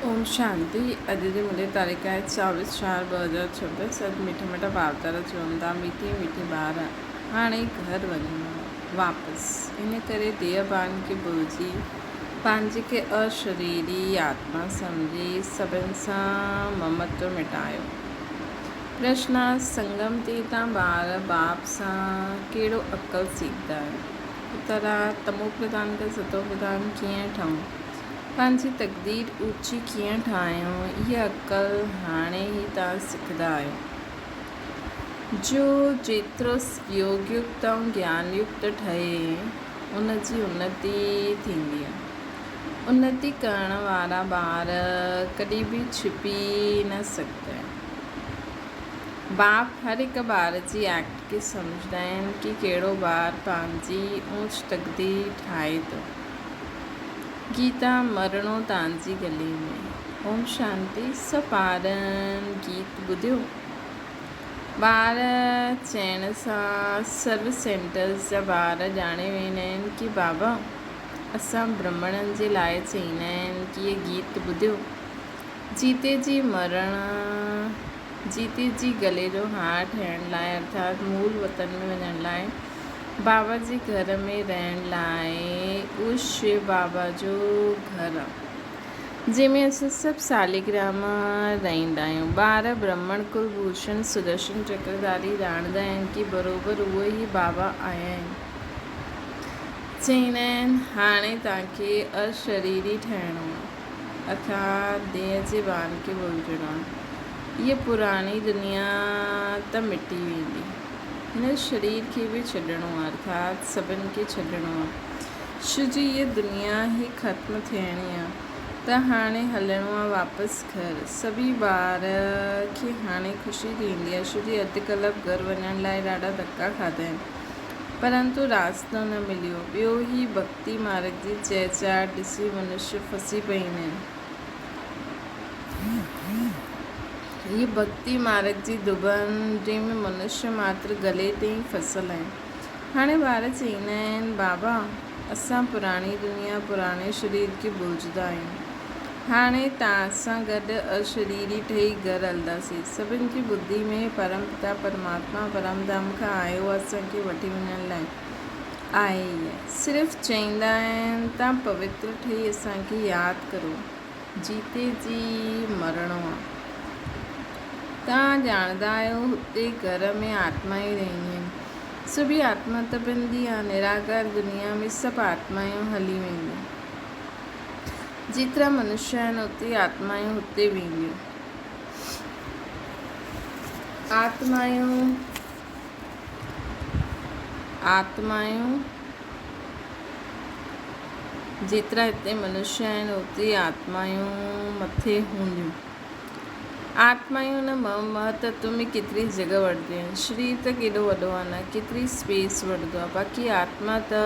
اوم شانتي اڄ جي ملي تاريخ آهي چاويس چار 2026 اڄ مٺا مٺا ڀاوتارا چون ٿا مٺي مٺي ٻار هاڻي گهر وڃڻو آهي واپس ان ڪري ديهه ڀان کي ڀلجي پنهنجي کي اشريري آتما سمجهي سڀن سان ممتو مٽايو پرشن سنگم تي تان ٻار باپ سان ڪهڙو عقل سيکدا آهيو اتر تمو پرڌان کان ستو پرڌان ڪيئن ٺهون پنهنجي تقدير اوچي ڪيئن ٺاهيون، اها عقل هاڻي ئي توهان سکندا آهيو. جو جيترو يوگ يڪت ۽ گيان يڪت ٺهي، ان جي انتي ٿيندي آهي. انتي ڪرڻ وارا ٻار ڪڏهن به ڇپي نه سگهندا آهن. باپ هر هڪ ٻار جي ايڪٽ کي سمجهندا آهن ڪي ڪهڙو ٻار پنهنجي اوچ تقدير ٺاهي ٿو. گيتا مرڻو تانجي گلي ۾. اوم شانتي سڀ ٻارن گيت ٻڌيو. ٻار چئڻ سان سرو سينٽرز جا ٻار ڄاڻي ويندا آهن ڪي بابا اسان برهمڻن جي لاء چئيندا آهن ڪي اهي گيت ٻڌيو. جيتي جي مرڻ جيتي جي گلي جو هار ٺهڻ لاء ارٿات مول وطن ۾ وڃڻ لاء بابا جي گهر ۾ رهڻ لاء اهو شو بابا جو گهر آ، جنهن ۾ اسان سڀ ساليگرام رهندا آهيون. ٻار برهمڻ ڪل ڀوشڻ سدرشن چڪرڌاري ڄاڻندا آهن ڪي بروبر اهي ئي بابا آيا آهن. چئيندا آهن هاڻي توهان کي اشريري ٺهڻو آ، ارٿات ديهه جي ٻان کي ڀلجڻو آ. هيء پراڻي دنيا ته مٽي ويندي. هن شرير کي به ڇڏڻو آ، ارٿات سڀن کي ڇڏڻو آ. شو جي هيء دنيا ئي ختم ٿيڻي آ، ته هاڻي هلڻو آ واپس گهر. سڀئي ٻار کي هاڻي خوشي ٿيندي آ، شو جي اڌ ڪلپ گهر وڃڻ لاء ڏاڍا ڌڪا کاڌا آهن، پرنتو راستو نه مليو. ٻيو هي ڀڳتي مارگ جي چهچهاٽ ڏسي منشيه ڦسي پئيندا آهن. هيء ڀڳتي مارگ جي ڌٻڻ، جنهن ۾ منشيه ماتر گلي تائين ڦسل آهن. هاڻي ٻار چئيندا آهن، بابا! اسان پراڻي دنيا، پراڻي شرير کي ڀلجندا آهيون. هاڻي توهان سان گڏ اشريري ٺهي گهر هلنداسين. سڀن جي ٻڌي ۾ پرم پتا پرماتما پرم ڌام کان آيو اسان کي وٺي وڃڻ لاء آهي ئي آهي. صرف چئيندا آهن، توهان پوتر ٺهي اسان کي ياد ڪرو. جيتي جي مرڻو آ. توهان ڄاڻندا آهيو هتي گهر ۾ آتمائون رهنديون آهن. سو به آتما ته پوندي آ. نراڪار دنيا ۾ سڀ آتمائون هلي وينديون. جيترا منشيه آهن اوتري آتمائون هتي وينديون. آتمائون آتمائون. جيترا هتي منشيه آهن، اوتري آتمائون مٿي هونديون. آتمائون ان مهتتو ۾ ڪيتري جڳهه وٺنديون آهن. شرير ته ڪيڏو وڏو آهي نه، ڪيتري اسپيس وٺندو آهي، باقي آتما ته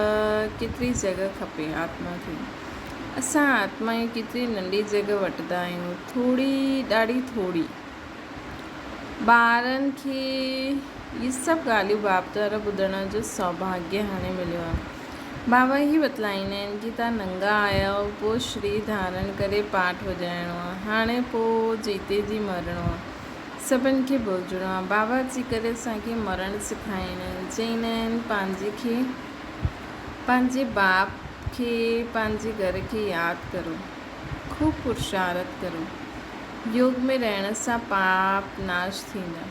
ڪيتري جڳهه کپي آتما کي. اسان آتمائون ڪيتري ننڍي جڳهه وٺندا آهيون، ٿوري، ڏاڍي ٿوري. ٻارن کي اهي سڀ ڳالهيون باپ دوارا ٻڌڻ جو سوڀاگيه هاڻي مليو آهي. بابا هي بتلائيندا آهن ڪي توهان ننگا آيا آهيو پوء شرير ڌارڻ ڪري پاٺ وڄائڻو آهي. هاڻي پوء جيتي جي مرڻو آهي. سڀن کي ڀلجڻو آهي. بابا اچي ڪري اسان کي مرڻ سکائيندا آهن. چئيندا آهن پنهنجي کي پنهنجي باپ کي پنهنجي گهر کي ياد ڪرو. خوب پرشارت ڪرو. يوگ ۾ رهڻ سان پاپ ناش ٿيندا.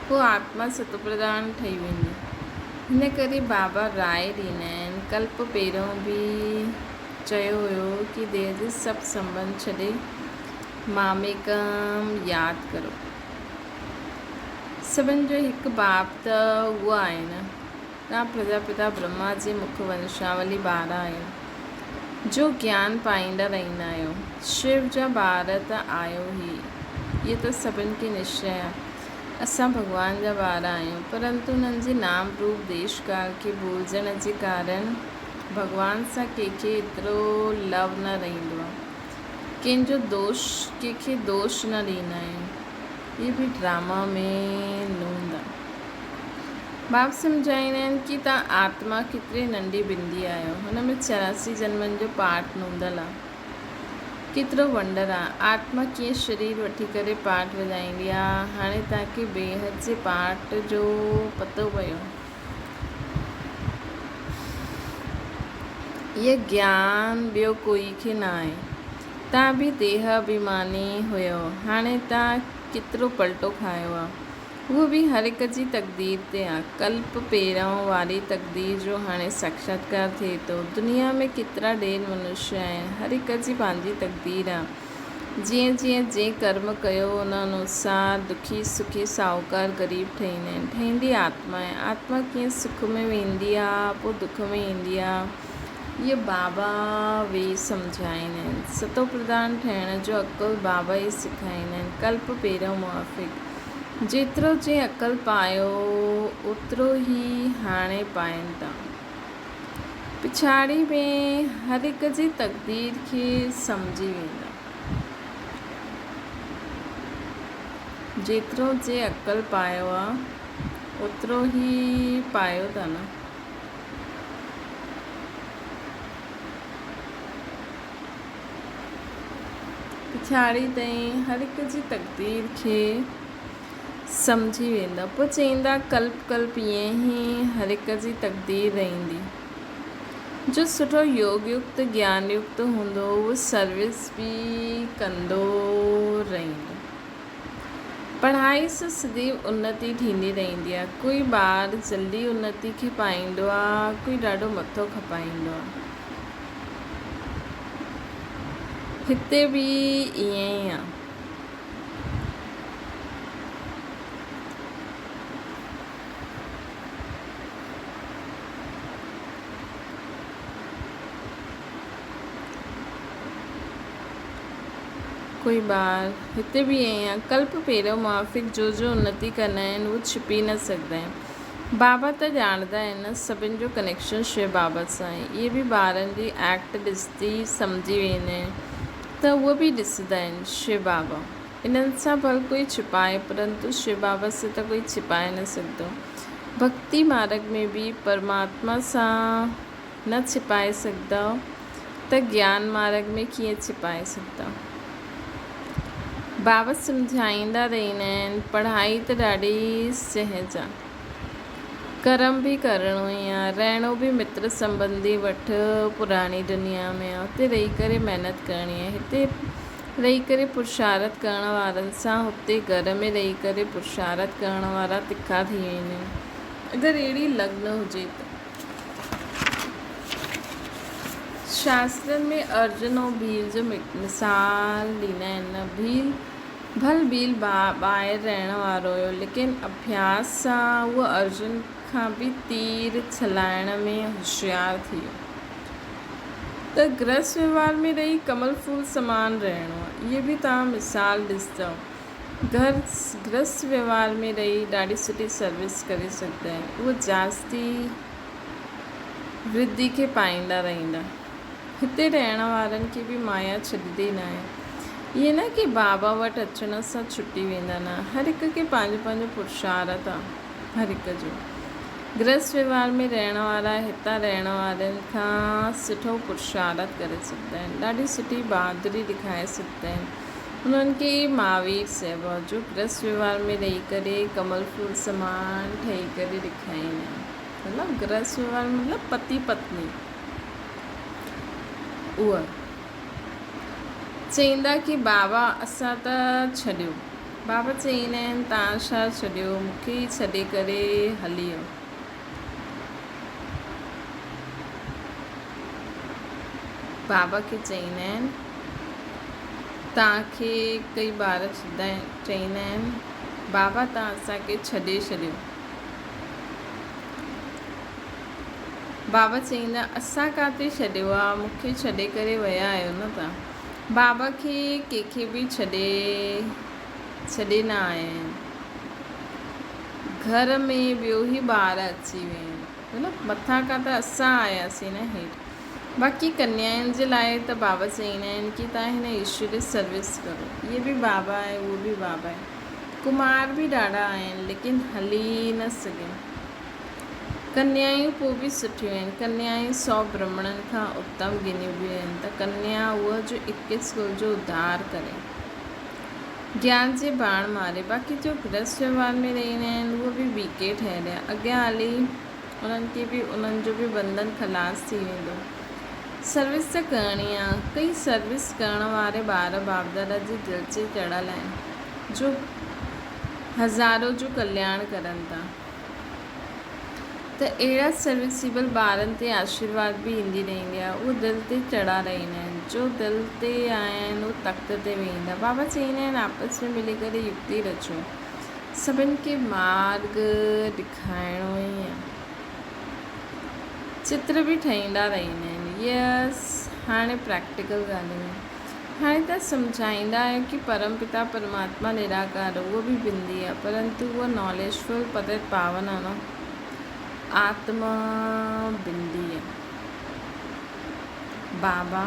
پوء آتما ستوپرڌان ٺهي ويندي. هن ڪري بابا راء ڏيندا آهن. ڪلپ پهريون به چيو هيو ڪي ديهه جي سڀ سنٻنڌ ڇڏي ماميڪم ياد ڪرو. سڀن جو هڪ باپ ته اهو آهي نه. توهان پرجاپتا برهما جي مک ونشاولي ٻار آهيو، جو گيان پائيندا رهندا آهيو. شو جا ٻار ته آهيو ئي. اهو ته سڀن کي نشچي آهي. اسان ڀڳوان جا ٻار آهيون، پرنتو انهن جي نام روپ ديش ڪال کي ڀلجڻ جي ڪارڻ ڀڳوان سان ڪنهن کي ايترو لو نه رهندو آهي. ڪنهن جو دوش ڪنهن کي دوش نه ڏيندا آهيون. اهي به ڊراما ۾ نوند آهي. باپ سمجهائيندا آهن ڪي توهان آتما ڪيتري ننڍي بندي آهيو. هن ۾ 84 جنمن جو پاٺ نوندل آهي. ڪيترو ونڊر آ. آتما ڪيئن شرير وٺي ڪري پارٽ وڄائيندي آ. هاڻي توهان کي بيحد جي پارٽ جو پتو پيو. اهي گيان ٻيو ڪوئي کي نه آهي. توهان به ديهه اڀيماني هيؤ. هاڻي توهان ڪيترو پلٽو کايو آ. اهو به هر هڪ جي تقدير تي آ. ڪلپ پهريون واري تقدير جو هاڻي ساکشاتڪار ٿئي ٿو. دنيا ۾ ڪيترا ڍير منشيه آهن. هر هڪ جي پنهنجي تقدير آ. جيئن جيئن جنهن ڪرم ڪيو ان انوسار دکي سکي ساهوڪار غريب ٺهيندا آهن. ٺهيندي آتما آهي. آتما ڪيئن سک ۾ ويندي آ پوء دک ۾ ايندي آ. اهي بابا ويهي سمجهائيندا آهن. ستو پرڌان ٺهڻ جو عقل بابا ئي سکائيندا آهن. ڪلپ پهريون موافق. جيترو جنهن عقل پايو اوترو ئي هاڻي پائين ٿا. پڇاڙي ۾ هر هڪ جي تقدير کي سمجهي ويندا. جيترو جنهن عقل پايو آ اوترو ئي پايو ٿا نه. پڇاڙي تائين هر هڪ جي تقدير کي سمجهي ويندا. پوء چئيندا ڪلپ ڪلپ ائين ئي هر هڪ جي تقدير رهندي. جو سٺو يوگ يڪت گيان يڪت هوندو اهو سروس به ڪندو رهندو. پڙهائي سان سديو انتي ٿيندي رهندي آهي. ڪوئي ٻار جلدي انتي کي پائيندو آهي، ڪوئي ڏاڍو مٿو کپائيندو آهي. هتي به ائين ئي آهي. ڪوئي ٻار هتي به ائين آهي. ڪلپ پيرو موافق جو جو انتي ڪندا آهن اهو ڇپي نه سگهندا آهن. بابا ته ڄاڻندا آهن نه سڀن جو ڪنيڪشن شو بابا سان آهي. اهي به ٻارن جي ايڪٽ ڏسندي سمجهي ويندا آهن ته اهو به ڏسندا آهن شو بابا. انهن سان ڀل ڪوئي ڇپائي پرنتو شو بابا سان ته ڪوئي ڇپائي نه سگهندو. ڀڳتي مارڳ ۾ به پرماتما سان نه ڇپائي سگهندؤ ته گيان مارڳ ۾ ڪيئن ڇپائي سگهندؤ؟ بابا سمجهائيندا رهندا آهن، پڙهائي ته ڏاڍي سهج آ. ڪرم به ڪرڻو ئي آ، رهڻو به متر سنٻنڌي وٽ پراڻي دنيا ۾ آ، اتي رهي ڪري محنت ڪرڻي آهي. هتي رهي ڪري پرشارٿ ڪرڻ وارن سان هتي گهر ۾ رهي ڪري پرشارٿ ڪرڻ وارا تکا ٿي ويندا آهن. اگر اهڙي لگن هجي ته. شاسترن ۾ ارجن ۽ ڀيل جو مثال ڏيندا آهن نه ڀيل ڀل ڀيل ٻاهر رهڻ وارو هيو ليڪن اڀياس سان هو ارجن کان به تير ڇلائڻ ۾ هوشيار ٿي ويو ته گرهست وهنوار ۾ رهي ڪمل ڦول سمان رهڻو آهي اهي به توهان مثال ڏسندؤ گرهست وهنوار ۾ رهي ڏاڍي سٺي سروس ڪري سگهندا آهن اهو جاستي ورڌي کي پائيندا رهندا. هتي رهڻ وارن کي به مايا ڇڏندي ناهي. ائين نه ڪي بابا وٽ اچڻ سان ڇٽي ويندا نه هر هڪ کي پنهنجو پنهنجو پرشارٿ آ هر هڪ جو. گرهست وهنوار ۾ رهڻ وارا هتان رهڻ وارن کان سٺو پرشارٿ ڪري سگهندا آهن. ڏاڍي سٺي بهادري ڏکائي سگهندا آهن. انهن کي مهاوير صاحب جو گرهست وهنوار ۾ رهي ڪري ڪمل ڦول سمان ٺهي ڪري ڏکائيندا آهن. مطلب گرهست وهنوار مطلب پتي پتني اهو چئيندا ڪي بابا اسان ته ڇڏيو. بابا چئيندا آهن تان ڇا ڇڏيو مون کي ئي ڇڏي ڪري هلي ويو. بابا کي چئيندا آهن توهان کي ڪئي ٻار چئيندا آهن بابا توهان اسان کي ڇڏي ڇڏيو. بابا چئيندا اسان ڪاٿي ڇڏيو آ مون کي ڇڏي ڪري ويا آهيو نه توهان. بابا کي ڪنهن کي به ڇڏي ڇڏي نه آيا آهن. گهر ۾ ٻيو ئي ٻار اچي ويا آهن. مطلب مٿان کان ته اسان آياسين نه هيٺ. باقي ڪنيائن جي لاء ته بابا چئيندا آهن ڪي توهان هن ايشوري سروس ڪرو. اهي به بابا آهي اهو به بابا آهي. ڪمار به ڏاڍا آهن ليڪن هلي نه سگهيا. ڪنيائون پوء به سٺيون آهن. ڪنيائون سو برهمڻن کان اتم ڳنيون آهن ته ڪنيا اها جو اڪيس ڪل جو اڌار ڪري. گيان جي ٻاڻ ماري. باقي جو گرهست وهنوار ۾ رهندا آهن اهي به بيڪي ٺهريا. اڳيان هلي انهن کي به انهن جو به بنڌن خلاص ٿي ويندو. سروس ته ڪرڻي آ. ڪئي سروس ڪرڻ واري ٻار باپدادا جي دل تي چڙهيل آهن جو هزارو جو ڪلياڻ ڪرن ٿا. ته اهڙا سروسيبل ٻارن تي آشيرواد به ايندي رهندي آهي. اهي دل تي چڙها رهندا آهن. جو دل تي آيا آهن اهي تخت تي ويهندا. بابا چئيندا آهن آپس ۾ ملي ڪري يڪتي رچو. سڀن کي مارڳ ڏکائڻو ئي آهي. چتر به ٺهيندا رهندا آهن. يس هاڻي پريڪٽيڪل ڳالهيون آهن. هاڻي ته سمجهائيندا آهيو ڪي پرم پتا پرماتما نراڪار اهو به بندي آهي پرنتو اهو ناليجفل پتت پاون آهي نه آتما بندي آهي. بابا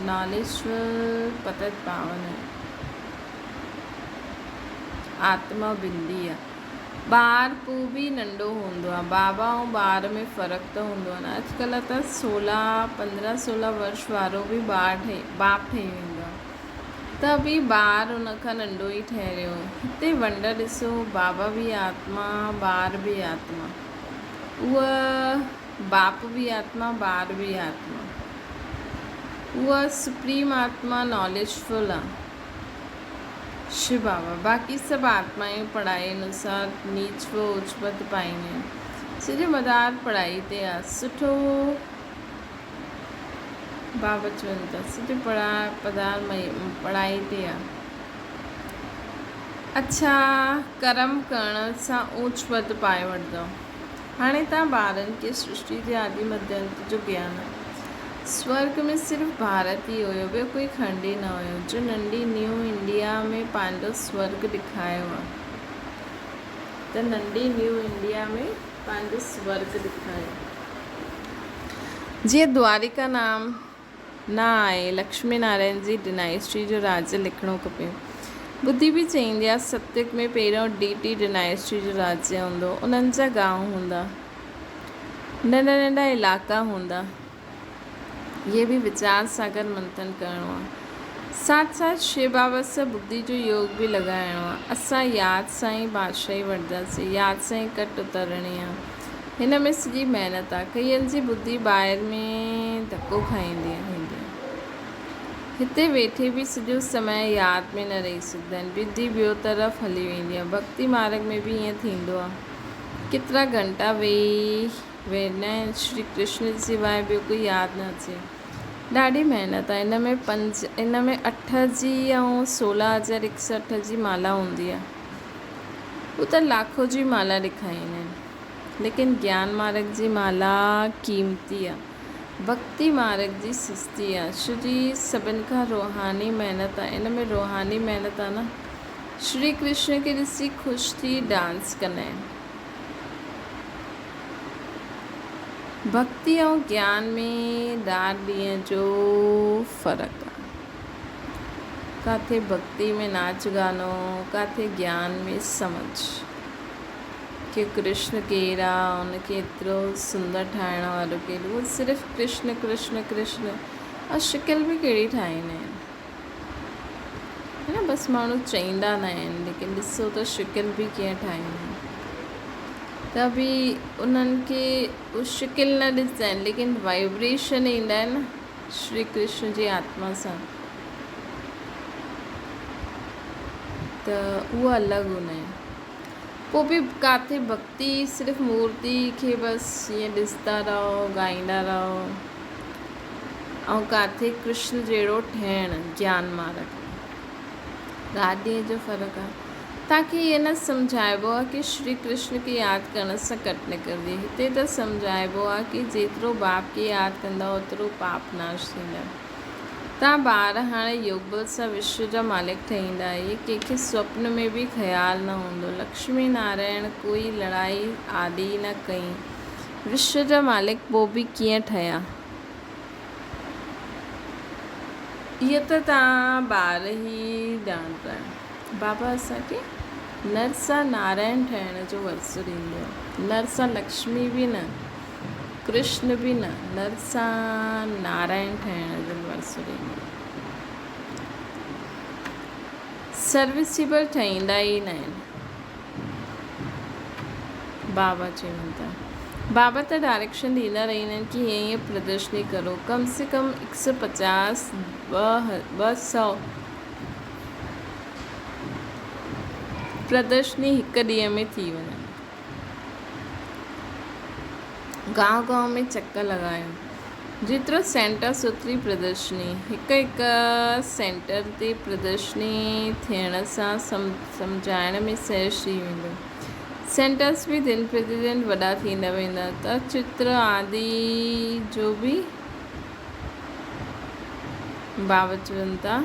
ناليجفل پتت پاون آهي آتما بندي آهي. ٻار پوء به ننڍو هوندو آ. بابا ۽ ٻار ۾ فرق ته هوندو آ نه. اڄڪلهه ته سولهه، پندرهن سولهه ورش وارو به ٻار ٺهي باپ ٺهي ويندو آ. ته به ٻار ان کان ننڍو ئي ٺهريو. هتي ونڊ ڏسو، بابا به آتما، ٻار به آتما. اهو باپ به آتما، ٻار به آتما. اهو سپريم آتما ناليج فل آ. شو بابا باقي سڀ آتمائون پڙهائي انوسار نيچ و اوچ پد پائينديون آهن. سڄو مدار پڙهائي تي آ. سٺو بابا چون ٿا سڄو پدار پڙهائي تي آ. اڇا ڪرم ڪرڻ سان اوچ پد پائي وٺندؤ. هاڻي توهان ٻارن کي سرشٽي جي آدي مڌ انت جو گيان آهي. سورڳ ۾ صرف ڀارت ئي هيو، ٻيو ڪوئي کنڊ ئي نه هيو، جو ننڍي نيو انڊيا ۾ پنهنجو سورڳ ڏکايو آهي. ته ننڍي نيو انڊيا ۾ پنهنجو سورڳ ڏکايو. جيئن دواريڪا نام نه آهي، لڪشمي نارائڻ جي ڊنائسٽي جو راڄ لکڻو کپي. ٻڌي به چئيندي آ، ستيگ ۾ پهريون ڊي ٽي ڊنائسٽي جو راڄ هوندو، انهن جا گانء هوندا. ننڍا ننڍا علائقا هوندا. اهي به ويچار ساگر منٿن ڪرڻو آهي. ساٿ ساٿ شو بابا سان ٻڌي جو يوگ به لڳائڻو آهي. اسان ياد سان ئي بادشاهي وٺنداسين. ياد سان ئي ڪٽ اترڻي آهي. هن ۾ سڄي محنت آهي. ڪئين جي ٻڌي ٻاهر ۾ ڌڪو کائيندي آهي. هتي ويٺي به سڄو سمي ياد ۾ نه رهي سگهندا آهن. ٻڌي ٻيو طرف هلي ويندي آهي. ڀڳتي مارڳ ۾ به ائين ٿيندو آهي. ڪيترا گهنٽا ويهي ويندا آهن شري ڪرشن جي سواء ٻيو ڪوئي ياد نه اچي. ڏاڍي محنت آهي ان ۾ پنج ان ۾ اٺ جي ۽ سولهه هزار هڪ سؤ اٺ جي مالا هوندي آهي. هو ته لاکو جي مالا ڏيکاريندا آهن. ليڪن گيان مارگ جي مالا قيمتي آهي. ڀڳتي مارگ جي سستي آهي. شري سڀن کان روحاني محنت آهي. ان ۾ روحاني محنت آهي نه. شري ڪرشن کي ڏسي خوش ٿي ڊانس ڪندا آهن. ڀڳتي ۽ گيان ۾ رات ڏينهن جو فرق آهي. ڪاٿي ڀڳتي ۾ ناچ گانو، ڪاٿي گيان ۾ سمجهه. ڪي ڪرشن ڪير آ، ان کي ايترو سندر ٺاهڻ وارو ڪير؟ اهو صرف ڪرشن ڪرشن ڪرشن ۽ شڪل به ڪهڙي ٺاهيندا آهن. نه بس ماڻهو چئيندا نه آهن ليڪن ڏسو ته شڪل به ڪيئن ٺاهيندا آهن ته به انهن کي هو شڪل نه ڏسندا آهن ليڪن وائبريشن ايندا آهن نه شري ڪرشن جي آتما سان ته اهو الڳ هوندا آهن پوء به ڪاٿي ڀڳتي صرف مورتي کي بس ائين ڏسندا رهو ڳائيندا رهو ۽ ڪاٿي ڪرشن جهڙو ٺهڻ گيان مارگ ۾ رات ڏينهن جو فرق آهي. توهان کي ائين نه سمجهائبو آهي ڪي شري ڪرشن کي ياد ڪرڻ سان ڪٽ نڪرندي. هتي ته سمجهائبو آهي ڪي جيترو باپ کي ياد ڪندا اوترو پاپ ناش ٿيندا. توهان ٻار هاڻي يوگبل سان وشو جا مالڪ ٺهيندا. اهي ڪنهن کي سوپن ۾ به خيال نه هوندو. لڪشمي نارائڻ ڪوئي لڙائي آڏي نه ڪئي. وشو جا مالڪ پوء به ڪيئن ٺهيا؟ اهو ته توهان ٻار ئي ڄاڻندا آهيو. بابا اسان کي نر سان نارائڻ ٺهڻ جو ورثو ڏيندو. نر سان لڪشمي به نه، ڪرشن به نه، نر سان نارائڻ ٺهڻ جو ورثو ڏيندو. سروسيبل ٺهيندا ئي ناهن. بابا چون ٿا. بابا ته ڊائريڪشن ڏيندا رهندا آهن ڪي هيئن هيئن پردرشني ڪرو. ڪم سي ڪم هڪ سؤ پچاس، 200 پردرشني هڪ ڏينهن ۾ ٿي وڃن. گانء گانء ۾ چڪر لڳايو. جيترو سينٽرس اوتري پردرشني. هڪ هڪ سينٽر تي پردرشني ٿيڻ سان سمجهائڻ ۾ سهج ٿي ويندو. سينٽرس به دن پرتي دن وڏا ٿيندا ويندا ته چتر آدي جو به بابت چون ٿا.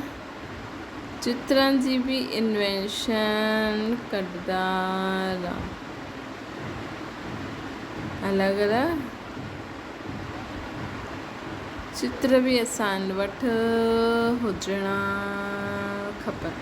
چترن جي به انوينشن ڪڍندا رهو. الڳ الڳ چتر به اسان وٽ هجڻا کپن.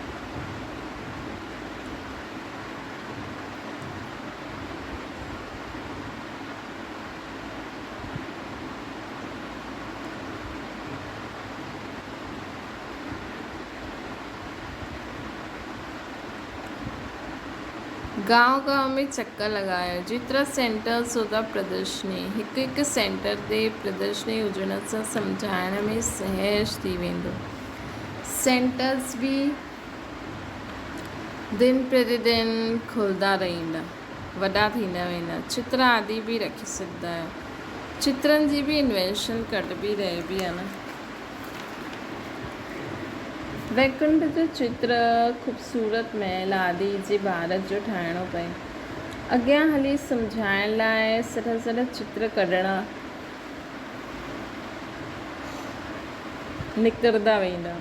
گانء گانء ۾ چڪر لڳايو. جيترا سينٽرز هوندا پردرشني. هڪ هڪ سينٽر تي پردرشني هجڻ سان سمجهائڻ ۾ سهج ٿي ويندو. سينٽرز به دن پرتي دن کلندا رهندا. وڏا ٿيندا ويندا. چتر آدي به رکي سگهندا آهيو. چترن جي به انوينشن ڪڍبي رهبي آهي نه. ويڪنٺ جو چتر خوبصورت محل آدي جي ڀارت جو ٺاهڻو پئي. اڳيان هلي سمجهائڻ لاء سٺا سٺا چتر ڪڍڻا نڪرندا ويندا.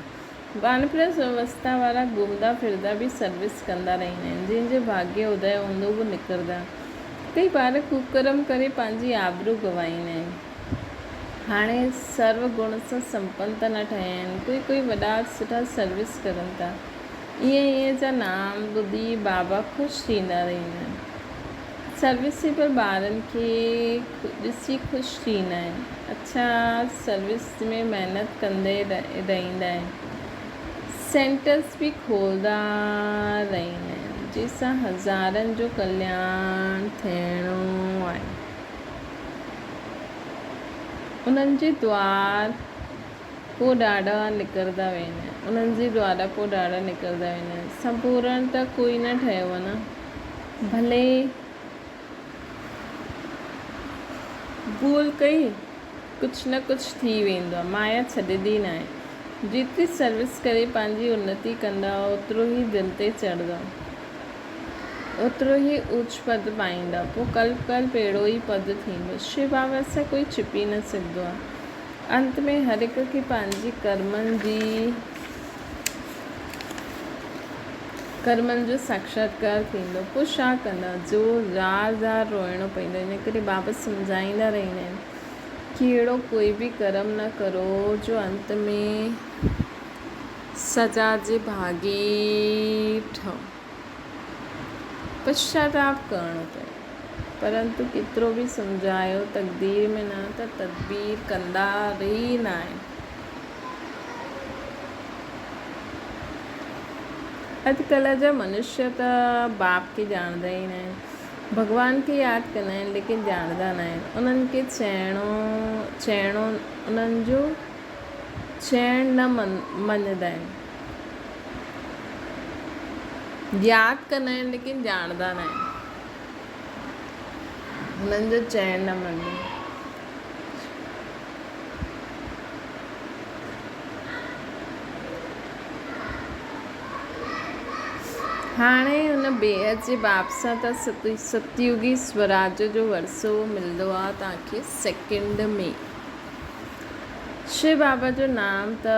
وانپرس ويوسٿا وارا گهمندا ڦرندا به سروس ڪندا رهندا آهن. جنهن جو ڀاڳيه ادي هوندو اهو نڪرندا. ڪئي ٻار ڪوڪرم ڪري پنهنجي آبرو گنوائيندا آهن. هاڻي سرو گڻ سان سمپن ته نه ٺهيا آهن. ڪوئي ڪوئي وڏا سٺا سروس ڪرن ٿا. ايئن ايئن جا نام ٻڌي بابا خوش ٿيندا رهندا آهن. سروسيبل ٻارن کي ڏسي خوش ٿيندا آهن. اڇا سروس ۾ محنت ڪندي رهندا آهن. سينٽرس به کولندا رهندا آهن. جنهن سان هزارن جو ڪلياڻ ٿيڻو آهي. انهن جي دوار پوء ڏاڍا نڪرندا ويندا آهن. انهن جي دوارا پوء ڏاڍا نڪرندا ويندا آهن. سمپورڻ ته ڪوئي نه ٺهيو آهي نه. ڀلي ڀول ڪئي ڪجهه نه ڪجهه ٿي ويندو آهي. مايا ڇڏيندي ناهي. جيتري سروس ڪري پنهنجي انتي ڪندا اوترو ئي دل تي چڙهندو. اوترو ئي اوچ پد پائيندا. پوء ڪلپ ڪلپ اهڙو ئي پد ٿيندو. شو بابا سان ڪوئي ڇپي نه سگهندو آهي. انت ۾ هر هڪ کي پنهنجي ڪرمن جي ڪرمن جو ساکشاتڪار ٿيندو. پوء ڇا ڪندا جو زار زار روئڻو پوندو. ان ڪري بابا سمجهائيندا رهندا آهن ڪي اهڙو ڪوئي به ڪرم نه ڪرو جو انت ۾ سزا جي ڀاڳي ٺهو. پشچاتاپ ڪرڻو پيو. پرنتو ڪيترو به سمجهايو تقدير ۾ نه ته تدبير ڪندا رهي ناهن. اڄڪلهه جا منشيه ته باپ کي ڄاڻندا ئي ناهن. ڀڳوان کي ياد ڪندا آهن ليڪن ڄاڻندا ناهن. انهن کي چئڻو چئڻو انهن جو چئڻ نه مڃندا آهن. ياد ڪندا آهن ليڪن ڄاڻندا نه آهن. هنن جو چئڻ نه مڃندا آهن. هاڻي هن بيحد جي باب سان ته ستيوگي سوراج جو ورثو ملندو آهي توهان کي سيڪنڊ ۾. شو بابا جو نام ته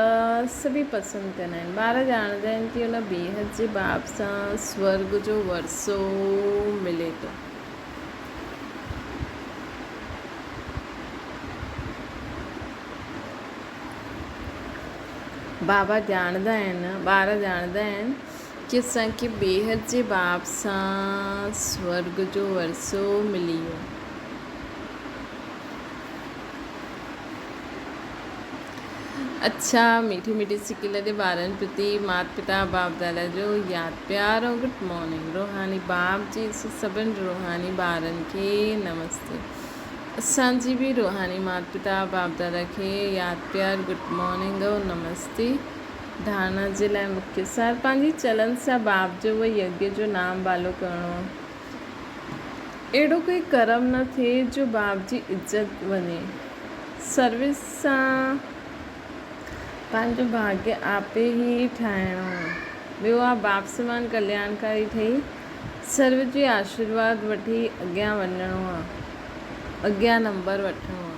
سڀئي پسند ڪندا آهن. ٻار ڄاڻندا آهن ته ان بيحد جي باب سان سورڳ جو ورثو ملي ٿو. بابا ڄاڻندا آهن، ٻار ڄاڻندا آهن ڪي اسان کي بيحد جي باب سان سورڳ جو ورثو ملي ويو. اڇا ميٺي ميٺي سڪيل جي ٻارن پرتي مات پتا باپ دادا جو ياد پيار ۽ گڊ مارننگ روحاني باپ جي سڀن روحاني ٻارن کي نمستي. اسان جي به روحاني مات پتا باپ دادا کي ياد پيار گڊ مارننگ او نمستي ڌارڻا جي لاء مکيه سار پنهنجي چلن سان باپ جو و يگيه جو نام بالو ڪرڻو اهڙو ڪوئي ڪرم نه ٿئي جو باپ جي عزت وڃي سروس سان پنهنجو ڀاگيه آپي ئي ٺاهڻو ٻيو آ باپ سمان ڪلياڻڪاري ٺهي سرو جي آشيرواد وٺي اڳيان وڃڻو آ، اڳيان نمبر وٺڻو آ.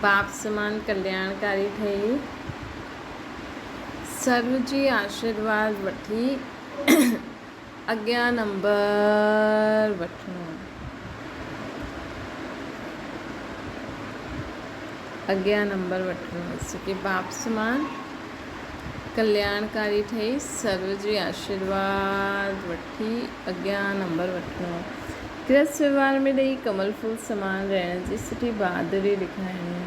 باپ سمان ڪلياڻڪاري ٺهي سرو جي آشيرواد وٺي اڳيان نمبر وٺڻو آ. اڳيان نمبر وٺڻو آ. سڪي باپ سمان ڪلياڻڪاري ٺهي سرو جي آشيرواد وٺي اڳيان نمبر وٺڻو آ. گرهست وهنوار ۾ ڏئي ڪمل ڦول سمان رهڻ جي سٺي بهادري ڏيکارڻي آ.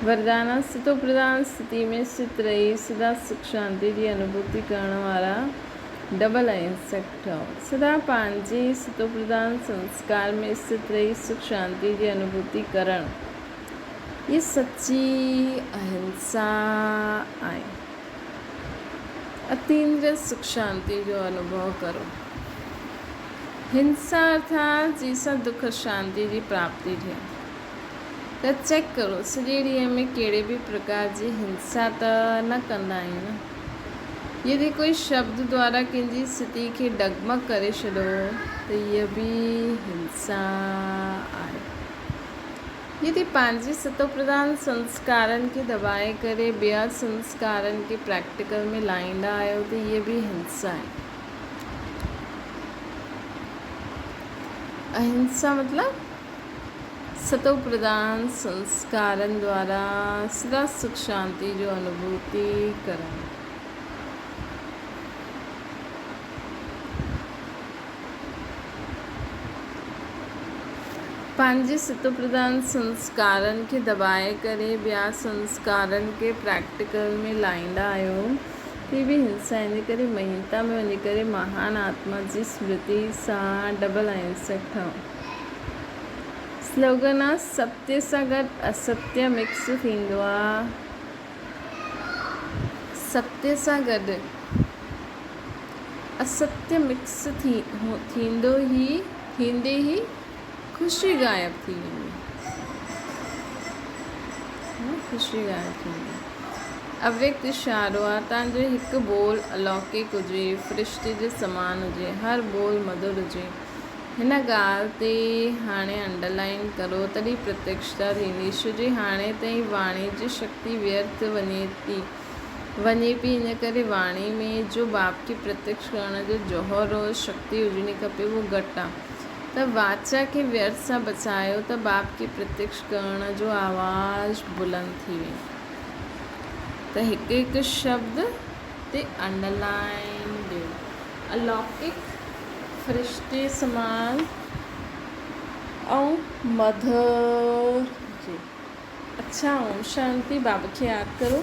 وردانا ستو پرڌان استٿي ۾ ست رهي سدا سک شانتي جي انوڀوتي ڪرڻ وارا ڊبل اهنسڪ ٺهو. سدا پنهنجي ستو پرڌان سنسڪار ۾ استٿ رهي سک شانتي جي انوڀوتي ڪرڻ. هيء سچي اهنسا آهي. اتيندريه سک شانتي جو انوڀو ڪرو. هنسا ارٿات جنهن سان دک شانتي جي پراپتي ٿئي. ته چيڪ ڪرو سڄي ڏينهن ۾ ڪهڙي به پرڪار جي هنسا ته نه ڪندا آهيون نه. يدي ڪوئي شبد دوارا ڪنهن جي استٿي کي ڊگمگ ڪري ڇڏو ته هيء به هنسا آهي. يدي پنهنجي ستوپرڌان سنسڪارن کي دٻائي ڪري ٻيا سنسڪارن کي پريڪٽيڪل ۾ لائيندا آهيو ته هيء به هنسا آهي. اهنسا مطلب ستوپرڌان سنسڪارن دوارا سدا سک شانتي جو انوڀوتي ڪرڻ. پنهنجي ستوپرڌان سنسڪارن کي دٻائي ڪري ٻيا سنسڪارن کي پريڪٽيڪل ۾ لائيندا آهيو هي به هنسا آهي ان ڪري مهينتا ۾ وڃي ڪري مهان آتما جي سمرتي سان ڊبل اهنسڪ ٺهو. سلوگن آ ستيه سان گڏ اسستيه مڪس ٿيندو آ. ستيه سان گڏ اسستيه مڪس ٿيندو ئي ٿيندي ئي خوشي غائب ٿي ويندي. خوشي غائب ٿي ويندي. اويڪت اشارو آ تان جو هڪ ٻول الوڪڪ هجي، فرشتي جي سمان هجي، هر ٻول مڌر هجي. هن ڳالهه تي هاڻي انڊرلائين ڪرو تڏهن پرتيڪشتا ٿيندي. ڇو جي هاڻي تائين واڻي جي شڪتي ويرٿ وڃي ٿي وڃي پئي ان ڪري واڻي ۾ جو باپ کي پرتيڪش ڪرڻ جو جوهر روز شڪتي هجڻي کپي اهو گهٽ آ ته واچا کي ويرٿ سان بچايو ته باپ کي پرتيڪش ڪرڻ جو آواز بلند ٿي ويندو ته هڪ هڪ شبد تي انڊرلائين ڏيو. الوڪڪ فرشتي سمان ۽ مڌر هجي. اڇا اوم شانتي بابا کي ياد ڪرو.